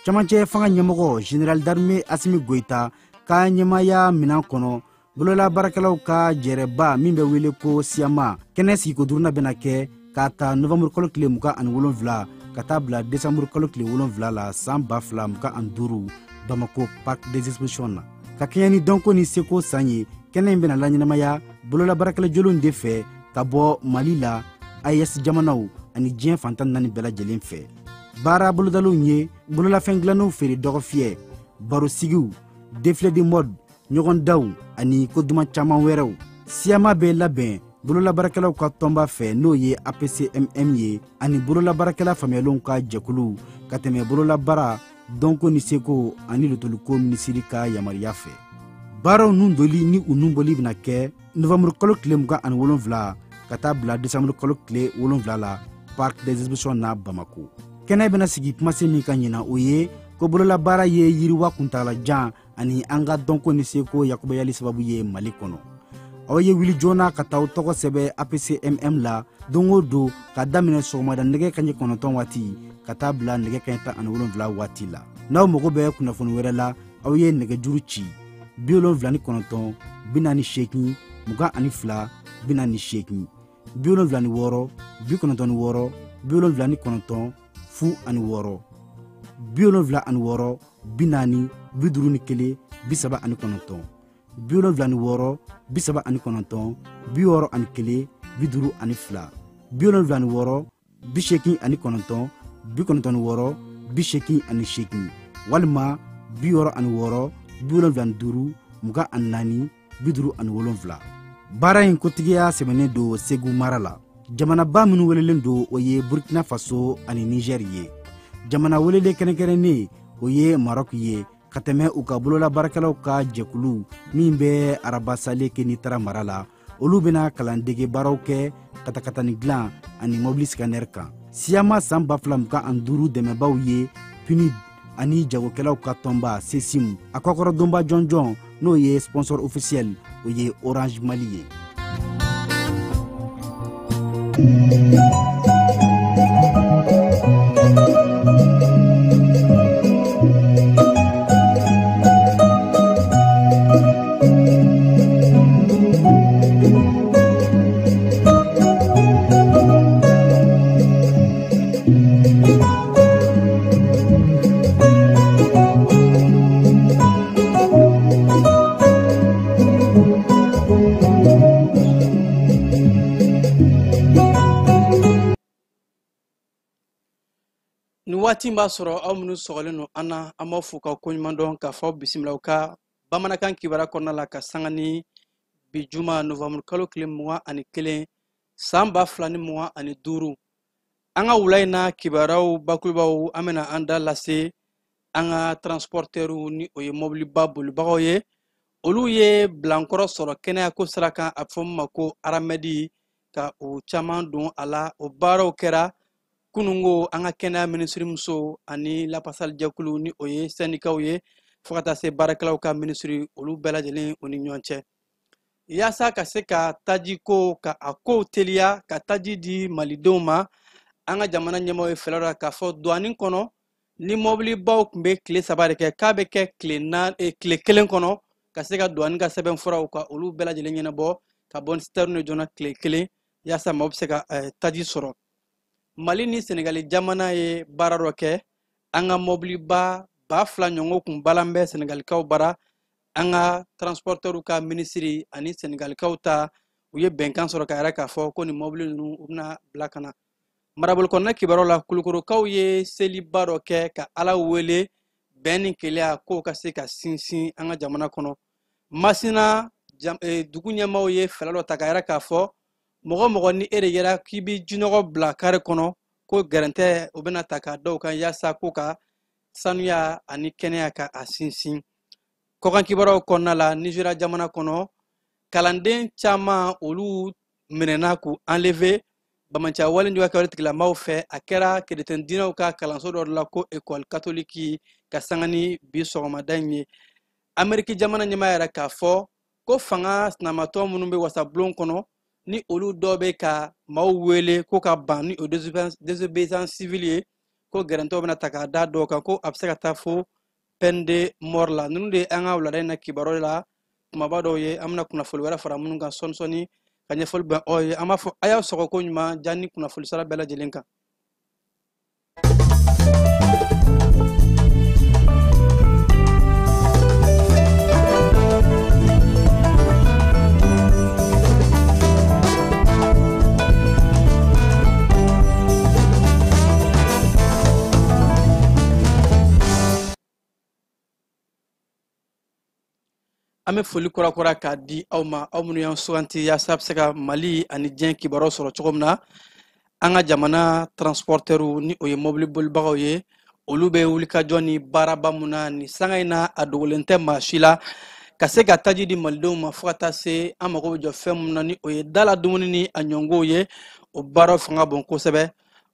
Camancɛ fanga ɲɛmɔgɔ Général d'armée Asimi Goïta ka ɲɛmaaya minan kɔnɔ, bolola baarakɛlaw ka jɛrɛba min bɛ wele ko Siyama, kɛnɛ sigiko duurunan bɛna kɛ k'a ta novembre kalo tile 27 ka taa bila décembre kalo tile 7 la san 2025 Bamako Parc des Expositions na. Ka kɛɲɛ ni dɔnko ni seko san ye, kɛnɛ in bɛna laɲɛnamaya bolola baarakɛla jolenw de fɛ ka bɔ Mali la, AES jamanaw ani diɲɛ fan 14 bɛɛ lajɛlen fɛ. Baara bolodalenw ye bololafɛn dilannenw feere dɔgɔfiyɛ, barosigiw, défilé de mode, ɲɔgɔndanw ani ko duman caman wɛrɛw. Siyama bɛ labɛn bololabaarakɛlaw ka tɔnba fɛ, n'o ye APCMM ye, ani bololabaarakɛla faamuyalenw ka jɛkulu ka tɛmɛ bololabaara dɔnko ni seko ani lotoliko minisiri ka yamaruya fɛ. Baaraw nun doli ni u nun bɔli bɛna kɛ novembre kalo tile 27 ka taa bila décembre kalo tile 7 la Parc des Expositions na Bamako. Kɛnɛ bɛna sigi kumasen min ka ɲina, o ye ko bololabaara ye yiriwa kuntagalajan ani an ka dɔnko ni seko yakubayali sababu ye Mali kɔnɔ. Aw ye wuli joona ka taa aw tɔgɔ sɛbɛn APCMM la don o don ka daminɛ sɔgɔmada nɛgɛ kanɲɛ 9 waati ka taa bila nɛgɛ kanɲɛ 17 waati la. N'aw mago bɛ kunnafoni wɛrɛ la, aw ye nɛgɛjuru ci 79 48 22 48, 76 96 79 06, 76 40 51 39, 76 39 61 52, 76 89 96 88 walima 66 75 24 57. Baara in kotigiya sɛmɛnen don Segu mara la. Jamanaba minnu welelen don, o ye Burkina Faso ani Niger ye. Jamana welelen kɛrɛnkɛrɛnnen, o ye Maroc ye, ka tɛmɛ u ka bololabaarakɛlaw ka jɛkulu min bɛ Arabasale Kenitara mara la. Olu bɛna kalandege baaraw kɛ katakatani dilan ani mobili scanner kan. Siyama san 2025 dɛmɛbaw ye PNUD ani jagokɛlaw ka tɔnba CECIM. A kɔkɔrɔdonba jɔnjɔn, n'o ye sponsor officiel, o ye Orange Mali ye. Nin waati b'a sɔrɔ aw minnu sɔgɔlen don an na, an b'aw fo ka koɲuman dɔn k'a fɔ bisimilaw ka bamanankan kibaruya kɔnɔna la ka sanga ni bi juma novembre kalo tile 21 san 2025. An ka wula in na kibaruyaw bakurubaw, an bɛna an da lase an ka transportɛriw ni o ye mɔbiliba bolibagaw ye, olu ye bilankɔrɔ sɔrɔ kɛnɛyako sira kan, a bɛ fɔ min ma ko aramɛdi, ka o caman don a la. O baaraw kɛra kununko an ka kɛnɛya minisirimuso ani lapasalijɛkulu ni o ye sɛndikaw ye, fo ka taa se baarakɛlaw ka minisiri, olu bɛɛ lajɛlen o ni ɲɔgɔn cɛ, yaasa ka se ka tajiko ka a kow teliya ka taji di malidenw ma. An ka jamana ɲɛmaaw ye fɛɛrɛ dɔ k'a fɔ douane kɔnɔ ni mɔbilibaw tun bɛ tile 3 de kɛ, k'a bɛ kɛ tile 1 kɔnɔ ka se ka douane ka sɛbɛnfuraw ka olu bɛɛ lajɛlen ɲɛnabɔ ka bɔ ni citerne joona tile 1, yaasa maaw bɛ se ka taji sɔrɔ. Mali ni Senegali jamana ye baara dɔ kɛ, an ka mɔbiliba 2000 ɲɔgɔn kun balan bɛ Senegalikaw bara. An ka transportɛriw ka minisiri ani Senegalikaw ta, u ye bɛnkan sɔrɔ ka yɛrɛ k'a fɔ ko nin mɔbili ninnu u bɛna bila ka na. Marabolo kɔnɔna kibaruyaw la, Kulukorokaw ye seliba dɔ kɛ ka Ala wele bɛn ni kelenya k'o ka se ka sinsin an ka jamana kɔnɔ. Masina dugu ɲɛmaaw ye fɛɛrɛ dɔ ta ka yɛrɛ k'a fɔ mɔgɔ mɔgɔ ni e de yera k'i bɛ jinɔgɔ bila kare kɔnɔ, ko gɛrɛntɛ o bɛna ta k'a da o kan yaasa ko ka sanuya ani kɛnɛya ka a sinsin. Kɔkan kibaruyaw kɔnɔna la, Nizeriya jamana kɔnɔ, kalanden caman olu minɛna k'u enlever bamanciya wale juguya kɛwale tigilamaaw fɛ. A kɛra kerecɛn diinɛw ka kalanso dɔ la ko école catholique ka sanga ni bi sɔgɔmada in ye. Ameriki jamana ɲɛmaa yɛrɛ k'a fɔ ko fanga sinamatɔ minnu bɛ wasabulon kɔnɔ ni olu dɔw bɛ ka maaw wele ko ka ban ni o désobéissance civile ye, Ko gɛrɛntɛw bɛna ta k'a da dɔw kan, ko a bɛ se ka taa fo peine de mort la. Ninnu de ye an ka wulada in na kibaruyaw la kumaba dɔw ye. An bɛna kunnafoli wɛrɛ fara minnu kan sɔɔni sɔɔni ka ɲɛfɔli bɛn aw ye. An b'a fɔ a y'aw sɔgɔ ko ɲuman ja ni kunnafoli sira bɛɛ lajɛlen kan. An bɛ foli kura kura k'a di aw ma, aw minnu y'an suganti yaasa a bɛ se ka Mali ani diɲɛ kibaruyaw sɔrɔ cogo min na. An ka jamana transportɛriw, ni o ye mobili bolibagaw ye, olu bɛ wulikajɔ ni baaraba mun na nin sanga in na, a dogolen tɛ maa si la, ka se ka taji di malidenw ma fo ka taa se an mago bɛ jɔ fɛn mun na, ni o ye da la dumuni ni a ɲɔngow ye. O baaraw fanga bon kosɛbɛ.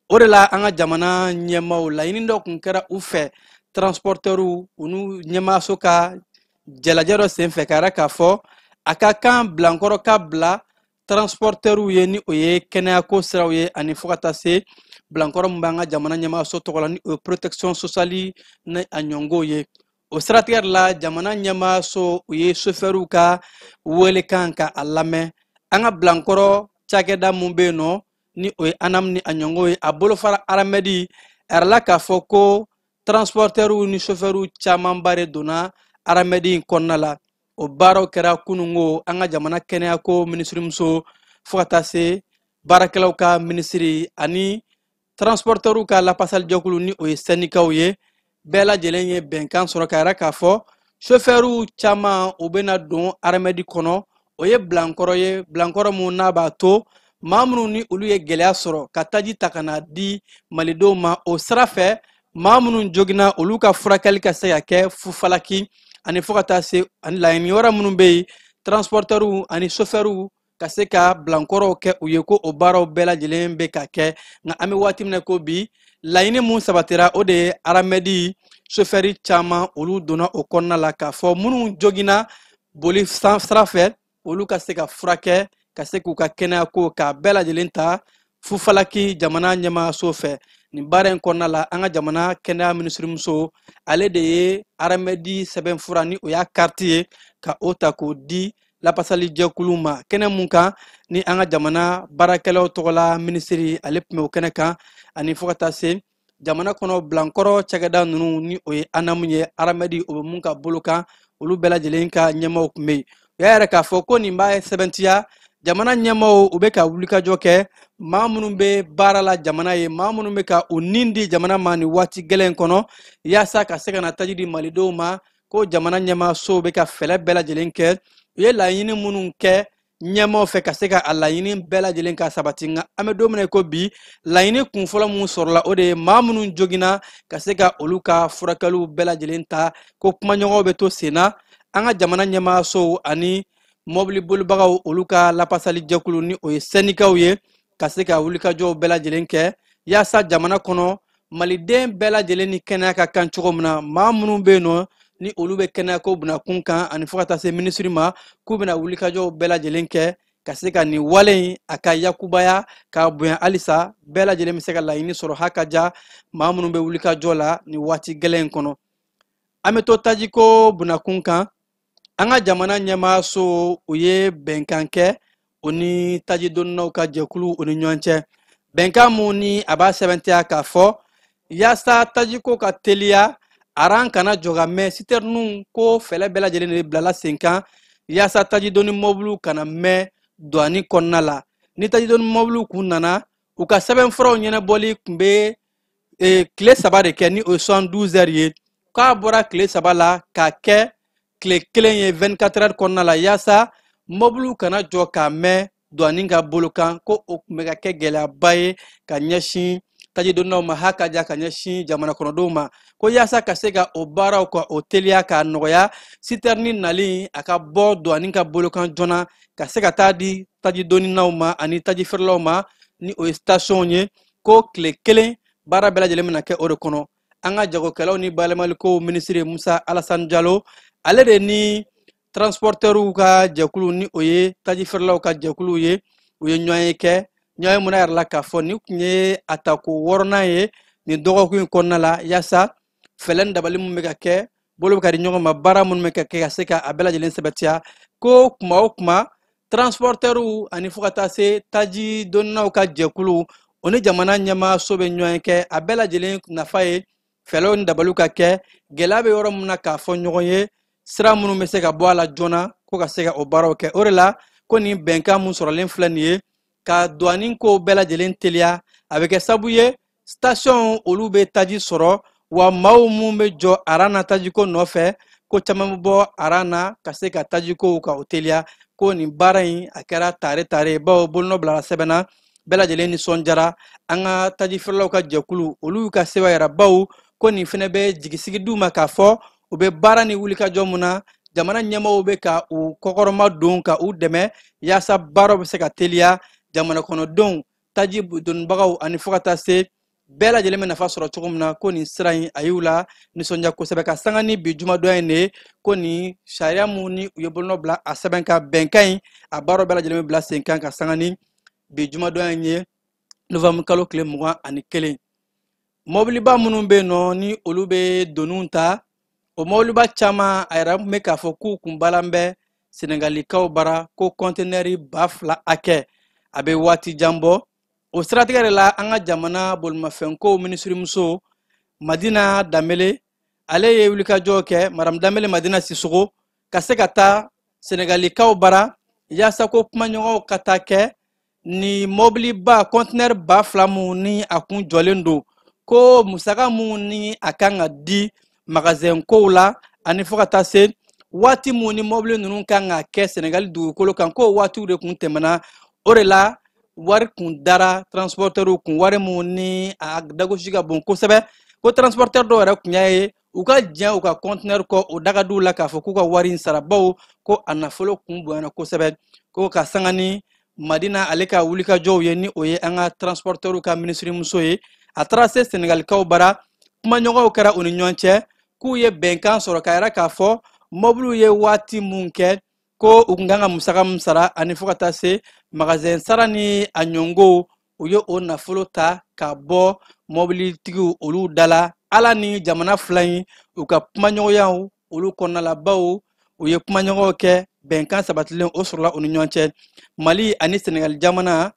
O de la an ka jamana ɲɛmaaw, laɲini dɔ tun kɛra u fɛ, transportɛriw u n'u ɲɛmaaso ka jalajɛ dɔ senfɛ, ka yira k'a fɔ a ka kan bilankɔrɔ ka bila transportɛriw ye, ni o ye kɛnɛyako siraw ye, ani fo ka taa se bilankɔrɔ min b'an ka jamana ɲɛmaaso tɔgɔ la, ni o ye protection sociale ni a ɲɔngow ye. O siratigɛ de la, jamana ɲɛmaaso u ye sofɛriw ka welekan ka a lamɛn. An ka bilankɔrɔ cakɛda mun bɛ yen nɔ, ni o ye ANAM ni a ɲɔngow ye, a bolofara ARAMED, a yirala k'a fɔ ko transportɛriw ni sofɛriw camanba de donna ARAMED in kɔnɔna la. O baaraw kɛra kunungo. An ka jamana kɛnɛyako minisirimuso, fo ka taa se baarakɛlaw ka minisiri ani transportɛriw ka lapasalijɛkulu, ni o ye sɛndikaw ye, bɛɛ lajɛlen ye bɛnkan sɔrɔ ka yira k'a fɔ sofɛriw caman u bɛna don ARAMED kɔnɔ. O ye bilankɔrɔ ye, bilankɔrɔ mun n'a b'a to maa minnu ni olu ye gɛlɛya sɔrɔ ka taji ta ka na di malidenw ma, o sira fɛ maa minnu joginna, olu ka furakɛli ka se ka kɛ fufalaki, ani fo ka taa se ani laɲini wɛrɛ minnu bɛ yen, transportɛriw ani sofɛriw ka se ka bilankɔrɔw kɛ u ye, ko o baaraw bɛɛ lajɛlen bɛ ka kɛ. Nka an bɛ waati min na ko bi, laɲini mun sabatira, o de ye ARAMED sofɛri caman olu donna o kɔnɔna la, k'a fɔ minnu joginna boli sira fɛ, olu ka se ka furakɛ, ka se k'u ka kɛnɛya ko k'a bɛɛ lajɛlen ta fufalaki jamana ɲɛmaaso fɛ. Nin baara in kɔnɔna la, an ka jamana kɛnɛya minisirimuso, ale de ye ARAMED sɛbɛnfura, ni o y'a kariti ye, ka o ta k'o di lapasalijɛkulu ma. Kɛnɛ mun kan ni an ka jamana baarakɛlaw tɔgɔla minisiri, ale tun bɛ o kɛnɛ kan, ani fo ka taa se jamana kɔnɔ bilankɔrɔ cakɛda ninnu, ni o ye ANAM ye, ARAMED o bɛ mun ka bolo kan, olu bɛɛ lajɛlen ka ɲɛmaaw tun bɛ yen. U y'a yɛrɛ k'a fɔ ko nin b'a sɛbɛntiya jamana ɲɛmaaw u bɛ ka wulikajɔ kɛ, maa minnu bɛ baara la jamana ye, maa minnu bɛ ka u nin di jamana ma nin waati gɛlɛn in kɔnɔ, yaasa ka se ka na taji di malidenw ma, ko jamana ɲɛmaasow bɛ ka fɛɛrɛ bɛɛ lajɛlen kɛ. U ye laɲini minnu kɛ ɲɛmaaw fɛ, ka se ka a laɲini bɛɛ lajɛlen ka sabati. Nka an bɛ don min na ko bi, laɲini kunfɔlɔ mun sɔrɔla, o de ye maa minnu joginna, ka se ka olu ka furakɛliw bɛɛ lajɛlen ta, ko kumaɲɔgɔnw bɛ to sen na an ka jamana ɲɛmaasow ani mɔbili bolibagaw olu ka lapasalijɛkulu, ni o ye sɛndikaw ye, ka se ka wulikajɔw bɛɛ lajɛlen kɛ yaasa jamana kɔnɔ maliden bɛɛ lajɛlen ni kɛnɛya ka kan cogo min na. Maa minnu bɛ yen nɔ, ni olu bɛ kɛnɛyako bunakun kan, ani fo ka taa se minisiri ma, k'u bɛna wulikajɔw bɛɛ lajɛlen kɛ ka se ka nin wale in a ka yakubaya k'a bonya halisa, bɛɛ lajɛlen bɛ se ka laɲini sɔrɔ ha ka ja maa minnu bɛ wulikajɔ la nin waati gɛlɛn in kɔnɔ. An bɛ to tajiko bunakun kan. An ka jamana ɲɛmaaso, u ye bɛnkan kɛ o ni tajidonnaw ka jɛkulu o ni ɲɔgɔn cɛ, bɛnkan mun ni a b'a sɛbɛntiya k'a fɔ yaasa tajiko ka teliya, aran kana jɔ ka mɛn sitɛrininw, ko fɛɛrɛ bɛɛ lajɛlen de bilala sen kan yaasa tajidoni mɔbiliw kana mɛn douane kɔnɔna la. Ni tajidoni mɔbiliw kun nana, u ka sɛbɛnfuraw ɲɛnabɔli tun bɛ tile 3 de kɛ, ni o ye 72 heures ye, k'a bɔra tile 3 la k'a kɛ tile 1 ye, 24 heures kɔnɔna la, yaasa mɔbiliw kana jɔ k'a mɛn douane ka bolo kan, ko o tun bɛ ka kɛ gɛlɛyaba ye ka ɲɛsin tajidonnaw ma, ha ka ja ka ɲɛsin jamana kɔnɔdenw ma, ko yaasa ka se ka o baaraw ka o teliya k'a nɔgɔya, sitɛrini nali a ka bɔ douane ka bolo kan joona ka se ka taa di tajidoninaw ma ani tajifeerelaw ma, ni o ye station ye, ko tile 1 baara bɛɛ lajɛlen bɛna kɛ o de kɔnɔ. An ka jagokɛlaw ni bayɛlɛmaliko minisiri Musa Alasani Jalo, ale de ni transportɛriw ka jɛkulu, ni o ye tajifeerelaw ka jɛkulu ye, u ye ɲɔgɔn ye kɛ, ɲɔgɔn ye mun yɛrɛ la k'a fɔ nin tun ye a tako 6nan ye. Nin dɔgɔkun in kɔnɔna la, yaasa fɛɛrɛ ni dabali min bɛ ka kɛ, bolo bɛ ka di ɲɔgɔn ma, baara minnu bɛ ka kɛ ka se ka a bɛɛ lajɛlen sɛbɛntiya, ko kuma o kuma transportɛriw ani fo ka taa se taji donnaw ka jɛkulu, o ni jamana ɲɛmaaso bɛ ɲɔgɔn kɛ. A bɛɛ lajɛlen nafa ye fɛɛrɛw ni dabaliw ka kɛ, gɛlɛya bɛ yɔrɔ min na k'a fɔ ɲɔgɔn ye, sira minnu bɛ se ka bɔ a la joona, ko ka se ka o baaraw kɛ. O de la ko nin bɛnkan mun sɔrɔlen filɛ nin ye ka douane ko bɛɛ lajɛlen teliya, a bɛ kɛ sababu ye station olu bɛ taji sɔrɔ, wa maaw mun bɛ jɔ aran na tajiko nɔfɛ, ko caman bɛ bɔ aran na ka se ka tajikow ka o teliya. Ko nin baara in a kɛra tare tare, bawo bolonɔ bilara sɛbɛn na, bɛɛ lajɛlen nisɔndiyara. An ka taji feerelaw ka jɛkulu olu y'u ka sewa yira, bawo ko nin fɛnɛ bɛ jigisigi d'u ma k'a fɔ u bɛ baara ni wulikajɔ mun na, jamana ɲɛmaaw bɛ ka u kɔkɔrɔma don ka u dɛmɛ yaasa baaraw bɛ se ka teliya, jamana kɔnɔdenw, taji donibagaw ani fo ka taa se bɛɛ lajɛlen bɛ nafa sɔrɔ cogo min na. Ko nin sira in a y'u la nisɔndiya kosɛbɛ. Ka sanga ni bi jumadon in de ye, ko nin sariya mun ni u ye bolonɔ bila a sɛbɛn kan, bɛnkan in a baaraw bɛɛ lajɛlen bɛ bila sen kan ka sanga ni bi jumadon in ye, novembre kalo tile 21. Mɔbiliba minnu bɛ yen nɔ ni olu bɛ doniw ta, o mɔbiliba caman a yɛrɛ bɛ k'a fɔ k'u kun balan bɛ Senegalikaw bara, ko kɔntenɛri 2000 hakɛ a bɛ waati jan bɔ. O siratigɛ de la, an ka jamana bolimafɛnkow minisirimuso Madina Danbele, ale ye wulikajɔ kɛ, Madame Danbele Madina Sisogo, ka se ka taa Senegalikaw bara yaasa ko kumaɲɔgɔnw ka taa kɛ ni mɔbiliba kɔntenɛri 2000 mun ni a kun jɔlen don, ko musaka mun ni a kan ka di magasin kow la ani fo ka taa se waati mun ni mɔbili ninnu kan ka kɛ Senegali dugukolo kan, ko waatiw de kun tɛmɛna. O de la wari kun dara transportɛriw kun, wari mun ni a dagosi ka bon kosɛbɛ, ko transportɛri dɔw yɛrɛ kun y'a ye u ka diɲɛ u ka kɔntenɛri kɔ o dagadiw la k'a fɔ k'u ka wari in sara, bawo ko a nafolo kun bonyana kosɛbɛ. Ko ka sanga ni Madina ale ka wulikajɔw ye, ni o ye an ka transportɛriw ka minisirimuso ye, a taara se Senegalikaw bara, kumaɲɔgɔnw kɛra u ni ɲɔgɔn cɛ, k'u ye bɛnkan sɔrɔ k'a yira k'a fɔ mɔbiliw ye waati mun kɛ, ko u kun kan ka musaka mun sara ani fo ka taa se magasin sara ni a ɲɔngow, u ye o nafolo ta ka bɔ mɔbilitigiw olu da la. Ala ni jamana fila in u ka kumaɲɔgɔnyaw olu kɔnɔna la, bawo u ye kumaɲɔgɔnw kɛ, bɛnkan sabatilen o sɔrɔla u ni ɲɔgɔn cɛ. Mali ani Senegali jamana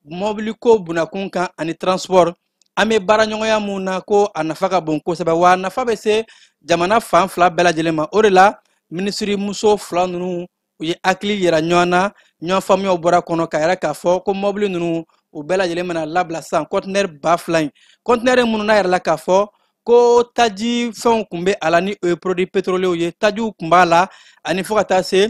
mɔbiliko bunakun kan ani transport, an bɛ baaraɲɔgɔnya mun na, ko a nafa ka bon kosɛbɛ, wa a nafa bɛ se jamana fan fila bɛɛ lajɛlen ma. O de la minisirimuso fila ninnu u ye hakili yira ɲɔgɔn na, ɲɔgɔn faamuyaw bɔra kɔnɔ k'a yira k'a fɔ ko mɔbili ninnu u bɛɛ lajɛlen bɛna labila sisan kɔntinɛri 2000 in, kɔntinɛri minnu n'a yɛrɛ la k'a fɔ ko taji fɛnw kun bɛ a la, ni o ye produit pétrolier ye, tajiw kun b'a la ani fo ka taa se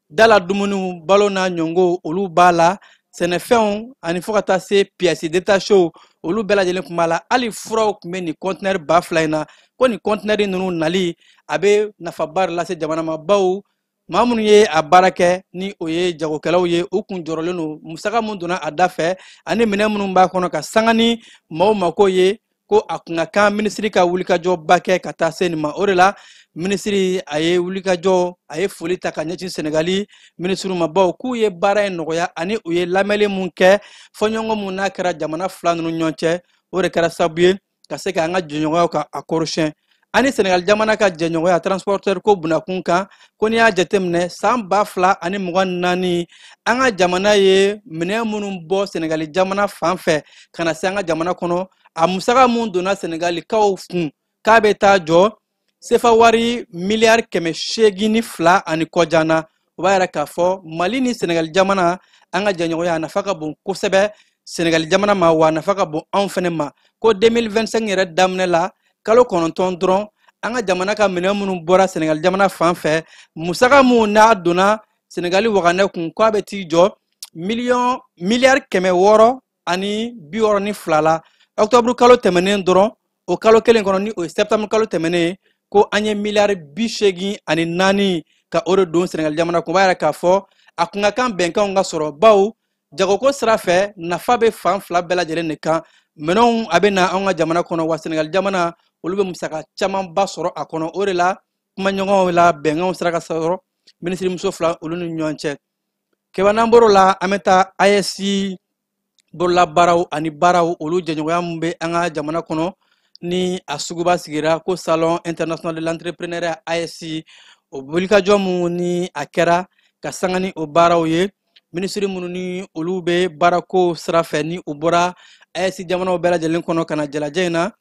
dala dumuniw, balo n'a ɲɔngow olu b'a la, sɛnɛfɛnw ani fo ka taa se pièces détachées olu bɛɛ lajɛlen kun b'a la, hali furaw kun bɛ nin kɔntinɛri 2000 in na. Ko nin kɔntinɛri ninnu nali a bɛ nafaba de lase jamana ma, bawo maa minnu ye a baara kɛ ni o ye jagokɛlaw ye, u kun jɔrɔlen don musaka mun donna a da fɛ ani minɛn minnu b'a kɔnɔ ka sanga ni maaw mako ye, ko a kun ka kan minisiri ka wulikajɔba kɛ ka taa se nin ma. O de la minisiri a ye wulikajɔ, a ye foli ta ka ɲɛsin Senegali minisiriw ma, bawo k'u ye baara in nɔgɔya ani u ye lamɛnni mun kɛ, fɔɲɔgɔnkɔ mun n'a kɛra jamana fila ninnu ɲɔgɔn cɛ, o de kɛra sababu ye ka se k'an ka jɛɲɔgɔnyaw ka a kɔrɔsiyɛn. Ani Senegali jamana ka jɛɲɔgɔnya transporteur ko bunakun kan, ko n'i y'a jateminɛ san 2024 an ka jamana ye minɛn minnu bɔ Senegali jamana fan fɛ ka na se an ka jamana kɔnɔ, a musaka mun donna Senegalikaw kun k'a bɛ taa jɔ sefa wari miliyari 802 ani kɔjan na. O b'a yira k'a fɔ Mali ni Senegali jamana an ka jɛɲɔgɔnya a nafa ka bon kosɛbɛ Senegali jamana ma, wa a nafa ka bon anw fɛnɛ ma. Ko 2025 yɛrɛ daminɛ la, kalo 9 dɔrɔn, an ka jamana ka minɛn minnu bɔra Senegali jamana fan fɛ, musaka mun n'a donna Senegali waganɛ kun, k'a bɛ t'i jɔ miliyari 662 la. Octobre kalo tɛmɛnen dɔrɔn, o kalo kelen kɔnɔ, ni o ye septembre kalo tɛmɛnen ye, ko an ye miliyari 84 ka o de don Senegali jamana kun. O b'a yira k'a fɔ a kun ka kan bɛnkanw ka sɔrɔ, bawo jagoko sira fɛ nafa bɛ fan fila bɛɛ lajɛlen de kan. Minɛnw a bɛ na anw ka jamana kɔnɔ, wa Senegali jamana olu bɛ musaka camanba sɔrɔ a kɔnɔ. O de la kumaɲɔgɔnw la bɛnkanw sera ka sɔrɔ minisirimuso fila olu ni ɲɔgɔn cɛ. Kɛba n'an bɔr'o la, an bɛ taa AES bololabaaraw ani baaraw olu jɛɲɔgɔnya min bɛ an ka jamana kɔnɔ. Ni a suguba sigira ko Salon international de l'entrepreneuriat AES, o wulikajɔ mun ni a kɛra ka sanga ni o baaraw ye, minisiri minnu ni olu bɛ baarako sira fɛ, ni u bɔra AES jamanaw bɛɛ lajɛlen kɔnɔ ka na jalajɛ in na,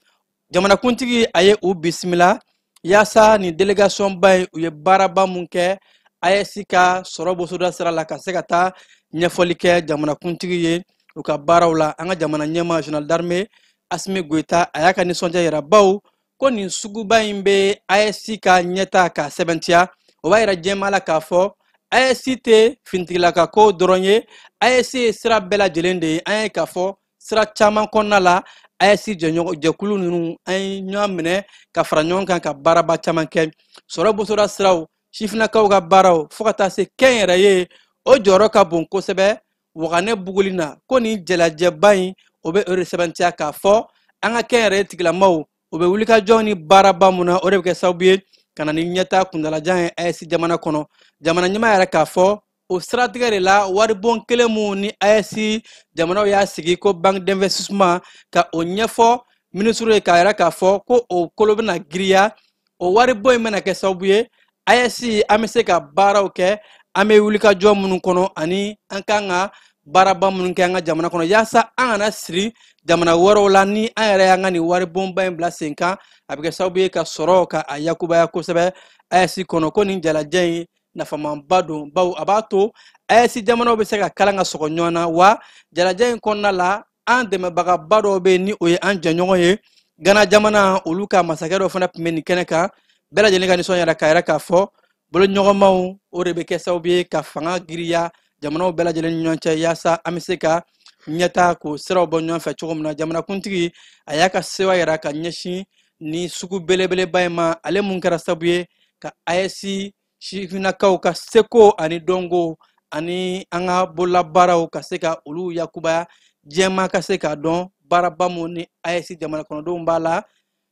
jamanakuntigi a ye u bisimila yaasa nin délégation ba in, u ye baaraba mun kɛ AES ka sɔrɔ bosoda sira la, ka se ka taa ɲɛfɔli kɛ jamanakuntigi ye u ka baaraw la. An ka jamana ɲɛmaa, général d'armée Asimi Goyita, a y'a ka nisɔndiya yira, baw ko nin suguba in bɛ AES ka ɲɛta k'a sɛbɛntiya. O b'a yira jɛma la k'a fɔ AES tɛ finitigilaka ko dɔrɔn ye, AES ye sira bɛɛ lajɛlen de ye. An ye k'a fɔ sira caman kɔnɔna la, AES jɛkulu ninnu, an ye ɲɔgɔn minɛ ka fara ɲɔgɔn kan ka baaraba caman kɛ, sɔrɔ bosoda siraw, sifinnakaw ka baaraw, fo ka taa se kɛnyɛrɛye, o jɔyɔrɔ ka bon kosɛbɛ Waganɛ buguli na. Ko nin jalajɛba in, o bɛ o de sɛbɛntiya k'a fɔ an ka kɛnyɛrɛye tigilamaw, o bɛ wulikajɔ ni baaraba mun na, o de bɛ kɛ sababu ye ka na ni ɲɛta kuntalajan ye AES jamana kɔnɔ. Jamana ɲɛmaa yɛrɛ k'a fɔ o siratigɛ de la, waribon kelen mun ni AES jamanaw y'a sigi ko banque d'investissement, ka o ɲɛfɔ minisiriw ye k'a yɛrɛ k'a fɔ ko o kolo bɛna giriya. O waribon in bɛna kɛ sababu ye AES an bɛ se ka baaraw kɛ, an bɛ wulikajɔ minnu kɔnɔ ani an kan ka baaraba minnu kɛ an ka jamana kɔnɔ, yaasa an kana siri jamana wɛrɛw la. Ni an yɛrɛ y'an ka nin waribonba in bila sen kan, a bɛ kɛ sababu ye ka sɔrɔ ka a yakubaya kosɛbɛ AES kɔnɔ. Ko nin jalajɛ in nafamanba don, bawo a b'a to AES jamanaw bɛ se ka kalan ka sɔgɔ ɲɔgɔn na. Wa jalajɛ in kɔnɔna la, an dɛmɛbagaba dɔw bɛ yen, ni o ye an jɛɲɔgɔn ye Gana jamana, olu ka masakɛ dɔ fana tun bɛ nin kɛnɛ kan. Bɛɛ lajɛlen ka nisɔn k'a yɛrɛ k'a fɔ boloɲɔgɔnmaw, o de bɛ kɛ sababu ye ka fanga giriya jamanaw bɛɛ lajɛlen ni ɲɔgɔn cɛ, yaasa an bɛ se ka ɲɛta k'o siraw bɔ ɲɔgɔn fɛ cogo min na. Jamanakuntigi a y'a ka sewa yira ka ɲɛsin ni sugu belebeleba in ma, ale mun kɛra sababu ye ka AES sifinnakaw ka seko ani dɔnko ani an ka bololabaaraw ka se ka olu yakubaya, diɲɛmaa ka se k'a dɔn baaraba mun ni AES jamana kɔnɔdenw b'a la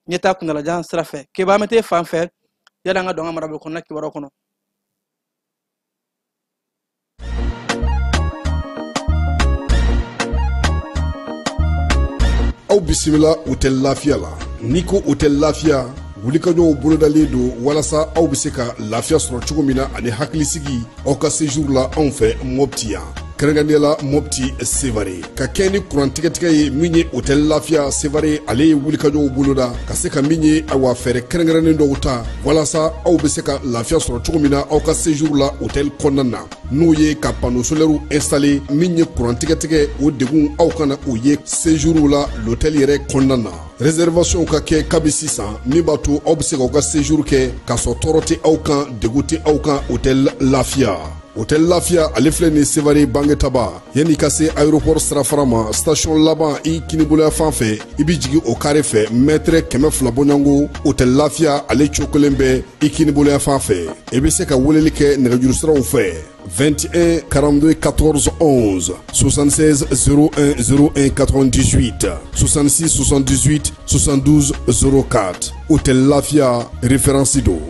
ɲɛta kuntalajan sira fɛ. Keba, an bɛ t'e fan fɛ yala an ka don an ka marabolo kɔnɔna kibaruyaw kɔnɔ. Aw bisimila Hôtel Lafiya la. N'i ko Hôtel Lafiya, wulikajɔw bolodalen don walasa aw bɛ se ka lafiya sɔrɔ cogo min na ani hakilisigi aw ka séjour la anw fɛ Mɔpti yan, kɛrɛnkɛrɛnnenya la Mɔpti Sevare. Ka kɛ ni kuran tigɛtigɛ ye min ye, Hôtel Lafiya Sevare ale ye wulikajɔw boloda ka se ka min ye, awa, fɛɛrɛ kɛrɛnkɛrɛnnen dɔw ta walasa aw bɛ se ka lafiya sɔrɔ cogo min na aw ka séjour la hôtel kɔnɔna na, n'o ye ka panneau solaire installé. Min ye kuran tigɛtigɛ, o degun aw kana o ye séjour la l'hôtel yɛrɛ kɔnɔna na. Réservation ka kɛ kabi sisan, min b'a to aw bɛ se k'aw ka séjour kɛ k'a sɔrɔ tɔɔrɔ tɛ aw kan, degun tɛ aw kan. Hôtel Lafiya, Hôtel Lafiya ale filɛ nin Sevare Bangetaba, yanni ka se aéroport sirafara ma, station laban i kiniboloya fan fɛ, i bɛ jigin o carré fɛ, mètre 200 bɔɲɔgɔnko, Hôtel Lafiya ale cogo kelen bɛ i kiniboloya fan fɛ. I bɛ se ka weleli kɛ nɛgɛjuru siraw fɛ: 21 42 14 11, 76 01 01 98, 66 78 72 04. Hôtel Lafia, référence do.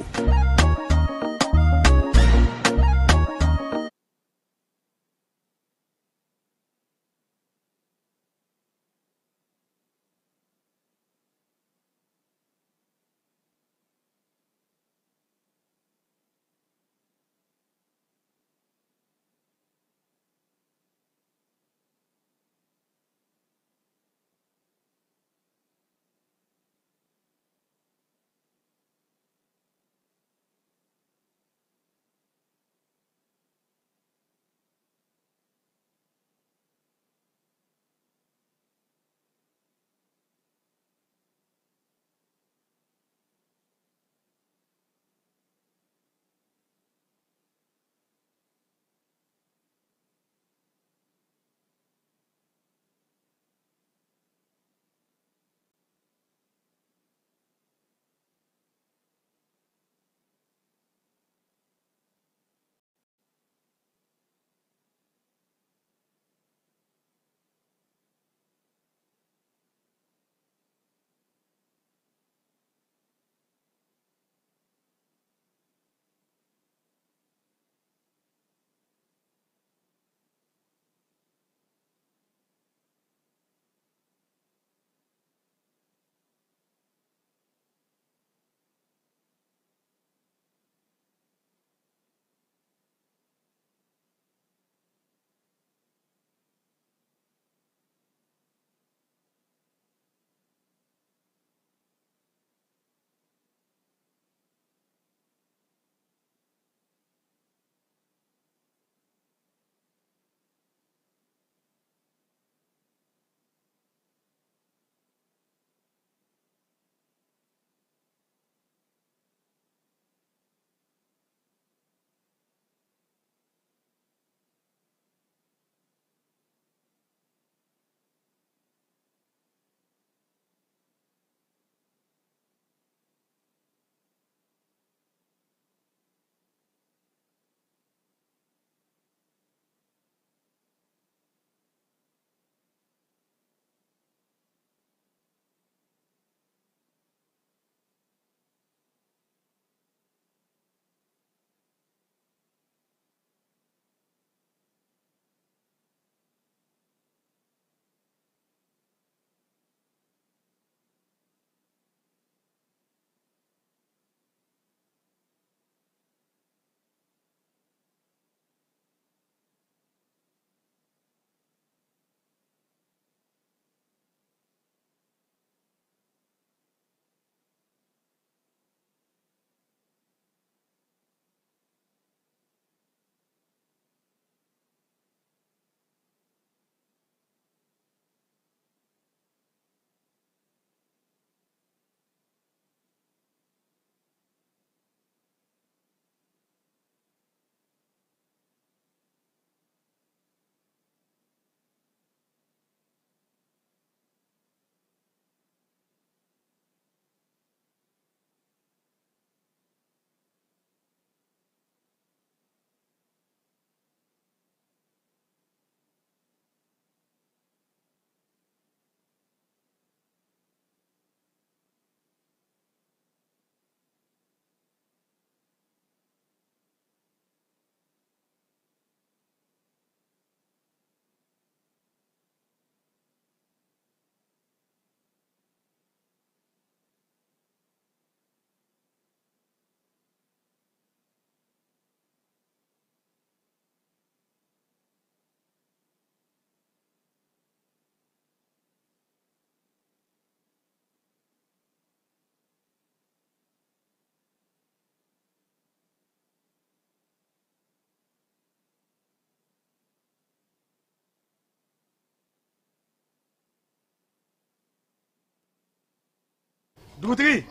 Dugutigi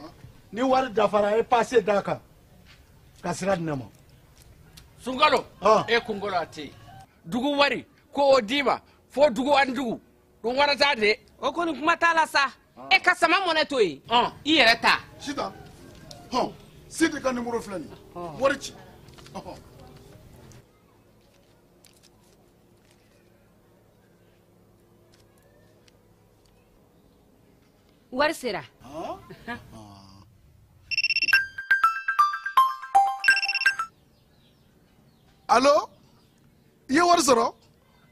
ni wari dafara e passe d'a kan ka sira di ne ma. Sunkalo e kunkolo a tɛ yen dugu wari ko o d'i ma fo dugu ani dugu dun wara t'a de. O kɔni kuma t'a la sa e ka sama mɔnɛ to yen i yɛrɛ ta. Sitan hɔn Sidi ka nimoro filɛ nin ye wari ci. Wari sera. Allo i ye wari sɔrɔ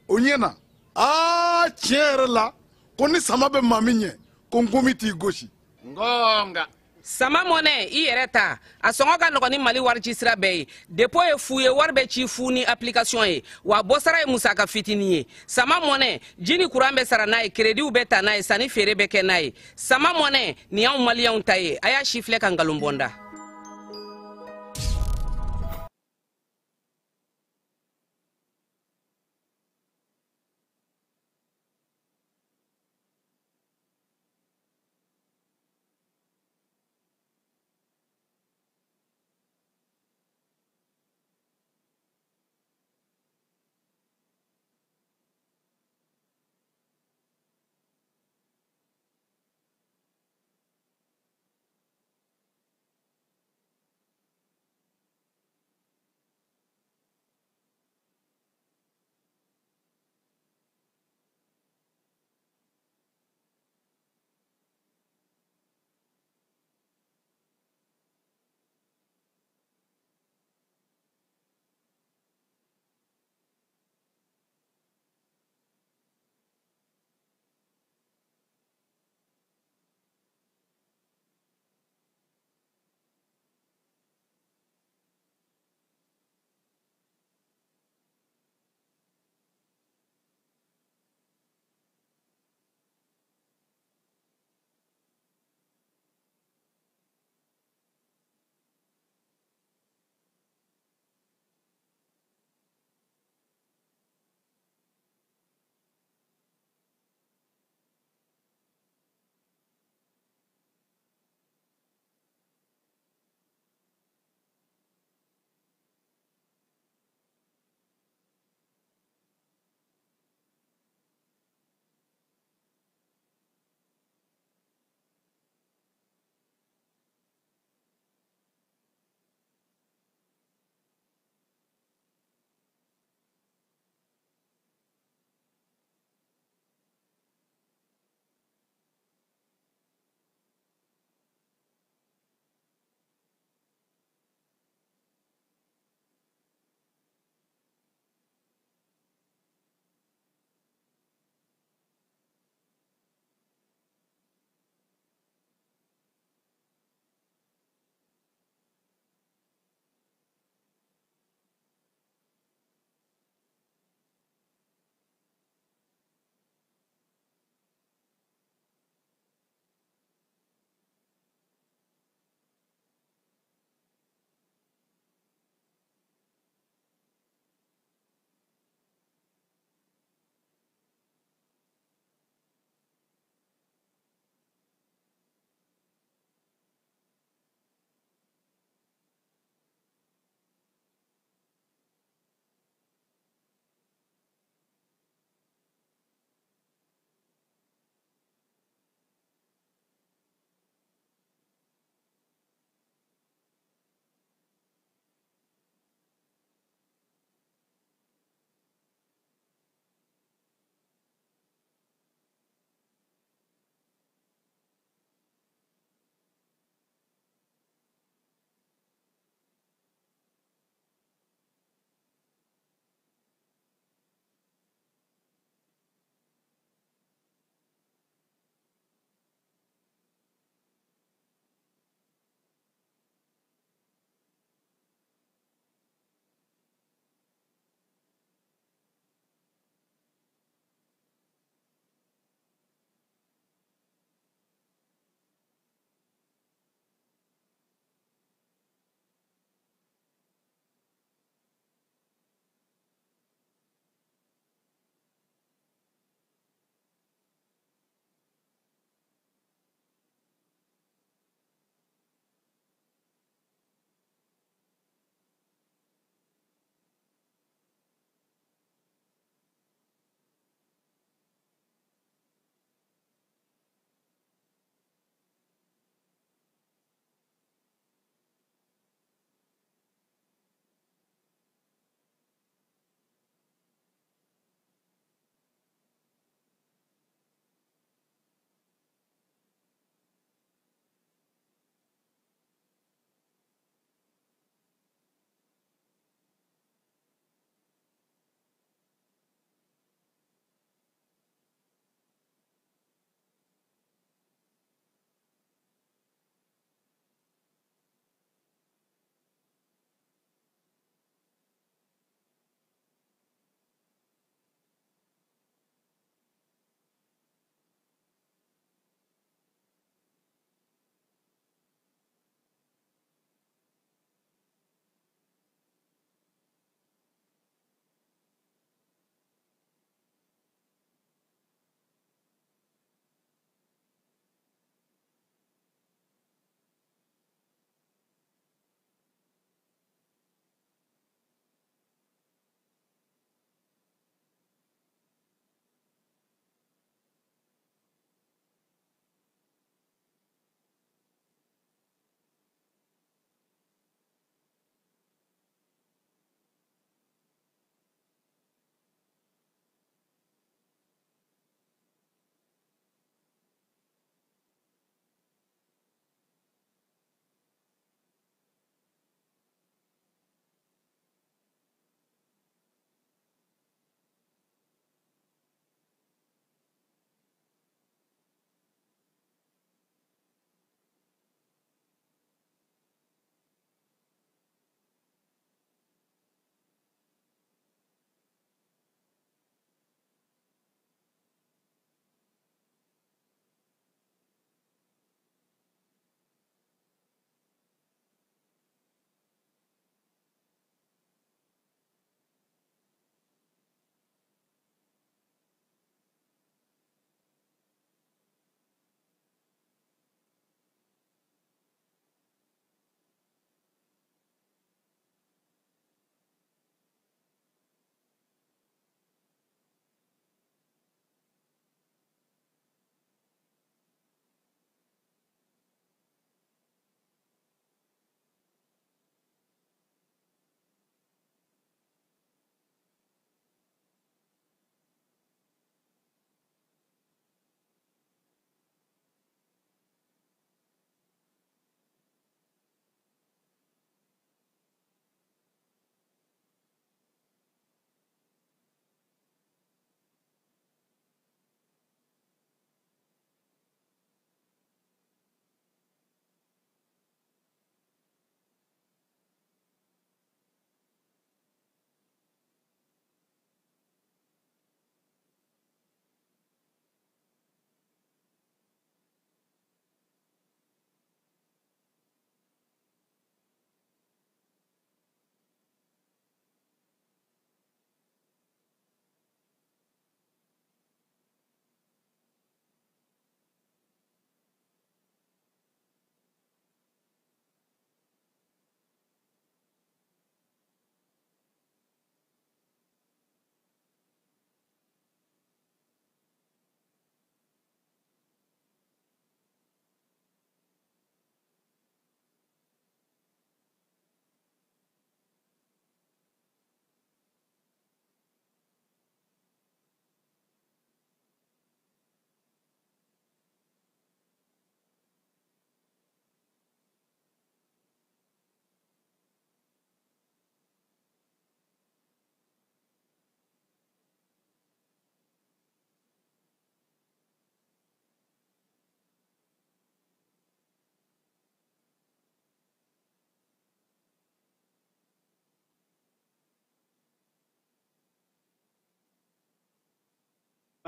o ɲɛna aa tiɲɛ yɛrɛ la ko ni sama bɛ maa min ɲɛ ko nkomi t'i gosi. Ngonga. Sama mɔnɛ i yɛrɛ ta a sɔngɔ ka nɔgɔn ni Mali wari ci sira bɛɛ ye dépôt ye fu ye wari bɛ ci fu ni application ye wa bɔsara ye musaka fitinin ye sama mɔnɛ ji ni kuran bɛ sara n'a ye créditw bɛ ta n'a ye sanni feere bɛ kɛ n'a ye sama mɔnɛ nin y'anw maliyɛnw ta ye a y'a si filɛ ka nkalon bɔ n da.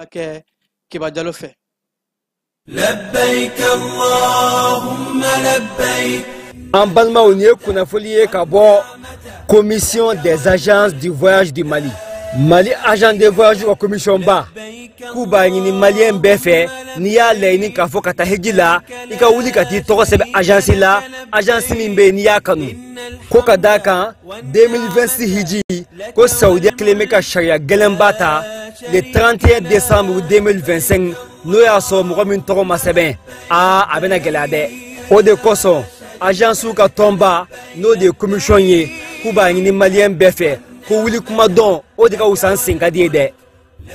Kɛ Keba Jalo fɛ. لبيك اللهم لبيك. An balimaw, nin ye kunnafoli ye ka bɔ Commission des agences du voyage du Mali, Mali agent de voyage ka commission ba, k'u b'a ɲini Maliyɛn bɛɛ fɛ, n'i y'a laɲini k'a fɔ ka taa hiji la, i ka wuli ka t'i tɔgɔ sɛbɛn agence la, agence min bɛ yen n'i y'a kanu. Ko ka d'a kan, 2026 hiji ko, Saudiya kelen bɛ ka sariya gɛlɛnba ta le 31 décembre 2025. N'o y'a sɔrɔ mɔgɔ min tɔgɔ ma sɛbɛn, aa, a bɛna gɛlɛya dɛ. O de kosɔn, agencew ka tɔnba, n'o de ye commission ye, k'u b'a ɲini Maliyɛn bɛɛ fɛ ko wuli kuma dɔn, o de ka wusa n sen ka di ye dɛ.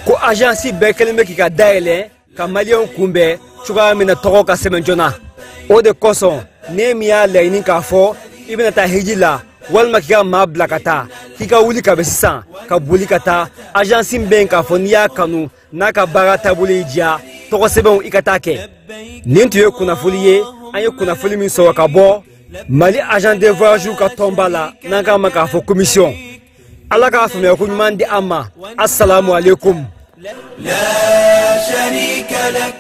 Ko agence bɛɛ kɛlen bɛ k'i ka dayɛlɛ ka Maliyɛnw kunbɛn cogoya min na tɔgɔ ka sɛbɛn joona. O de kosɔn, ne min y'a laɲini k'a fɔ i bɛna taa hiji la walima k'i ka maa bila ka taa, k'i ka wuli ka bɛ sisan ka boli ka taa agence min bɛ yen k'a fɔ n'i y'a kanu, n'a ka baara taabolo y'i diya, tɔgɔ sɛbɛnw i ka taa kɛ. Nin tun ye kunnafoli ye, an ye kunnafoli min sɔrɔ ka bɔ Mali agent de voyage ka tɔnba la, n'an k'a ma k'a fɔ commission. Ala k'a faamuya ko ɲuman di an ma. Asalamu aleykum. لا شريك لك.